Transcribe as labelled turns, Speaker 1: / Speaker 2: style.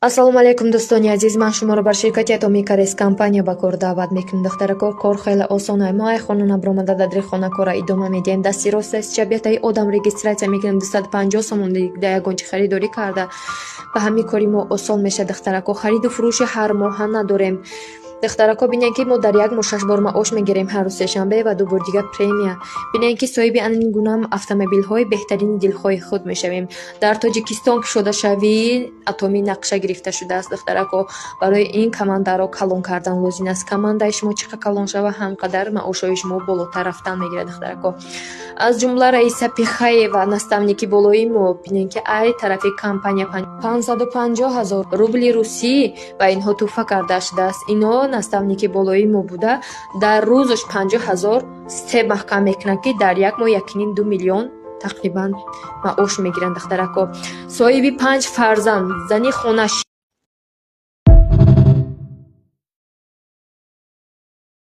Speaker 1: Ассалому алайкум, дӯстони азиз! Ман шуморо бар ширкати Атомии Карес компания ба кор даъват мекунам. Духтарако, кор хеле осон. Мо ай хона набаромада, дар хона кора идома медиҳем. Дасти рост аст, чабятаи одам регистрация мекунем, 250 сомон да ягончи харидорӣ карда. Ба ҳамин кори мо осон мешавад, духтарако. Хариду фурӯши ҳар моҳа надорем. Духтарако, бинед, ки мо дар як моҳ шаш бор маош мегирем, ҳар рӯз сешанбе ва ду бор дигар премия. Бинед, ки соҳиби ин гуна автомобилҳои беҳтарини дилхоҳи худ мешавем. Дар Тоҷикистон кушодашавии Атомӣ нақша гирифта шудааст, духтарако. Барои ин командаро калон кардан лозим аст. Командаи шумо чӣ қадр калон шава, ҳам қадар маошҳои шумо болотар рафтан мегирад, духтарако. Аз ҷумла Раиса Пихаева, наставники болои мо, бинед, ки ай тарафи компания 550 000 рубли русӣ ба инҳо тӯҳфа карда шудааст. Ино наставники болои мо буда, дар рӯзаш 50 000 степ маҳкам мекунанд, ки дар як моҳ 1,5-2 миллион тақрибан маош мегиранд, духтарако. Соҳиби панҷ фарзанд, зани хонашин.